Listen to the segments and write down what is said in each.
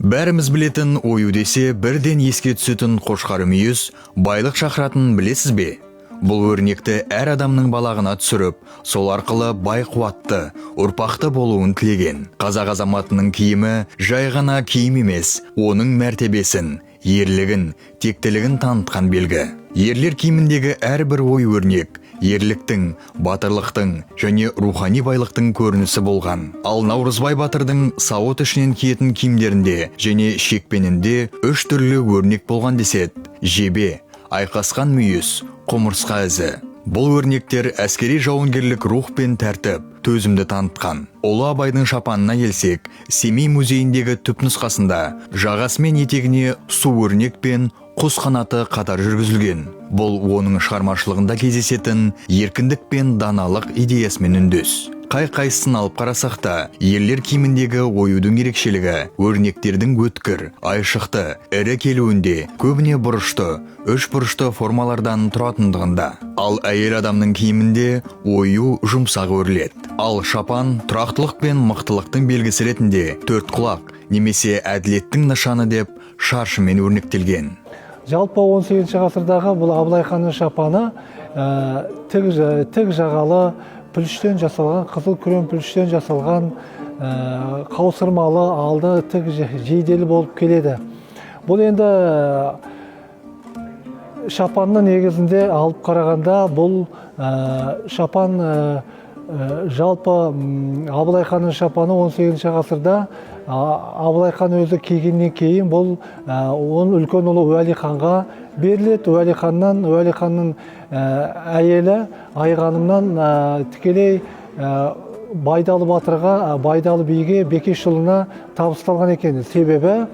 Бәріміз білетін ою десе, бірден еске түсетін қошқар мүйіз байлық шақыратынын білесіз бе? Бұл өрнекті әр адамның балағына түсіріп, сол арқылы бай қуатты, ұрпақты болуын тілеген. Қазақ азаматының киімі жай ғана киім емес, оның мәртебесін, ерлігін, тектілігін танытқан белгі. Ерлер киіміндегі әрбір ой өрнек ерліктің, батырлықтың және рухани байлықтың көрінісі болған. Ал Наурызбай батырдың сауыт ішінен киетін киімдерінде және шекпенінде үш түрлі өрнек болған деседі: жебе, айқасқан мүйіз, құмырсқа ізі. Бұл өрнектер әскери жауынгерлік рух пен тәртіп, төзімді танытқан. Ұлы Абайдың шапанына келсек, Семей музейіндегі түп нұсқасында жағасы мен етегіне су өрнек пен құс қанаты қатар жүргізілген. Бұл оның шығармашылығында кездесетін еркіндік пен даналық идеясымен үндес. Қай қайсысын алып қарасақ та, ерлер киіміндегі оюдың ерекшелігі өрнектердің өткір, айшықты, ірі келуінде, көбіне бұрышты, үш бұрышты формалардан тұратындығында. Ал әйел адамның киімінде ою жұмсақ өріледі. Ал шапан тұрақтылық пен мықтылықтың белгісі ретінде төрт құлақ немесе әділеттің нышаны деп шаршымен өрнектелген. Жалпы 18 ғасырдағы бұл Абылай ханның шапаны тік жағалы, пүліштен жасалған, қызыл күрең пүліштен жасалған, қаусырмалы, алды тік жейделі болып келеді. Бұл енді шапанның негізінде алып қарағанда, бұл шапан жалпы Абылай ханның шапаны 18 ғасырда Абылай хан өзі кигеннен кейін бұл оның үлкен ұлы Уәли ханға беріледі. Уәли ханнан, Уәли ханның әйелі Айғанымнан тікелей Байдалы батырға, Байдалы биге, Бекешұлына табысталған екен. Себебі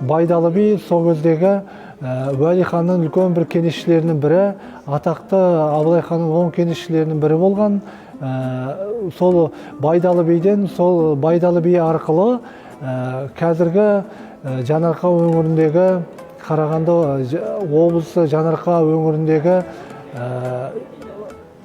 Байдалы би сол кездегі Уәли ханның үлкен бір кеңесшілерінің бірі, атақты Абылай ханның 10 кеңесшілерінің бірі болған. Сол Байдалы биден, сол Байдалы би арқылы қазіргі Жанарқа өңіріндегі, Қарағанды облысы Жанарқа өңіріндегі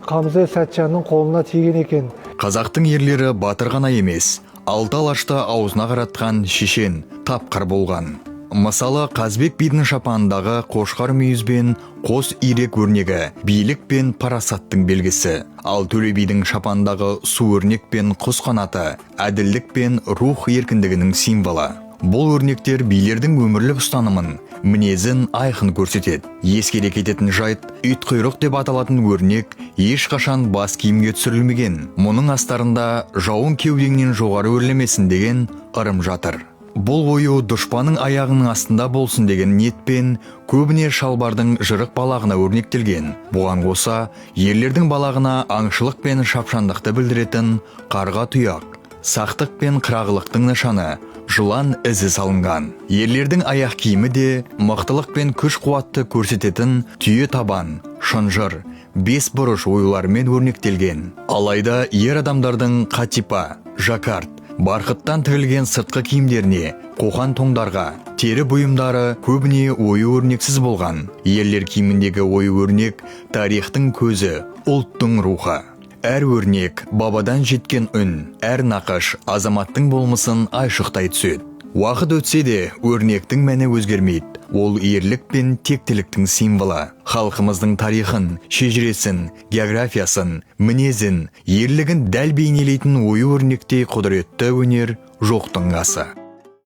Қамзы Сәтжанның қолына тиген екен. Қазақтың ерлері батыр ғана емес, алты алашты аузына қаратқан шешен, тапқыр болған. Мысалы, Қазбек бидің шапанындағы қошқар мүйіз бен қос ирек өрнегі билік пен парасаттың белгісі. Ал Төле бидің шапанындағы су өрнек пен құс қанаты әділдік пен рух еркіндігінің символы. Бұл өрнектер билердің өмірлік ұстанымын, мінезін айқын көрсетеді. Ескере кететін жайт, итқұйрық деп аталатын өрнек ешқашан бас киімге түсірілмеген. Мұның астарында жауын кеудеңнен жоғары өрлемесін деген ырым жатыр. Бұл ою дұшпанның аяғының астында болсын деген ниетпен көбіне шалбардың жырық балағына өрнектелген. Бұған қоса, ерлердің балағына аңшылық пен шапшаңдықты білдіретін қарға тұяқ, сақтық пен қырағылықтың нышаны жылан ізі салынған. Ерлердің аяқ киімі де мықтылық пен күш қуатты көрсететін түйе табан, шынжыр, бес бұрыш оюларымен өрнектелген. Алайда ер адамдардың қатипа, жаккард, барқыттан тігілген сыртқы киімдеріне, қоқан тоңдарға, тері бұйымдары көбіне ою өрнексіз болған. Ерлер киіміндегі ою өрнек тарихтың көзі, ұлттың рухы. Әр өрнек бабадан жеткен үн, әр нақыш азаматтың болмысын айшықтай түседі. Уақыт өтсе де, өрнектің мәні өзгермейді. Ол ерлік пен тектіліктің символы. Халқымыздың тарихын, шежіресін, географиясын, мінезін, ерлігін дәл бейнелейтін ою өрнектей құдіретті өнер жоқтың қасы.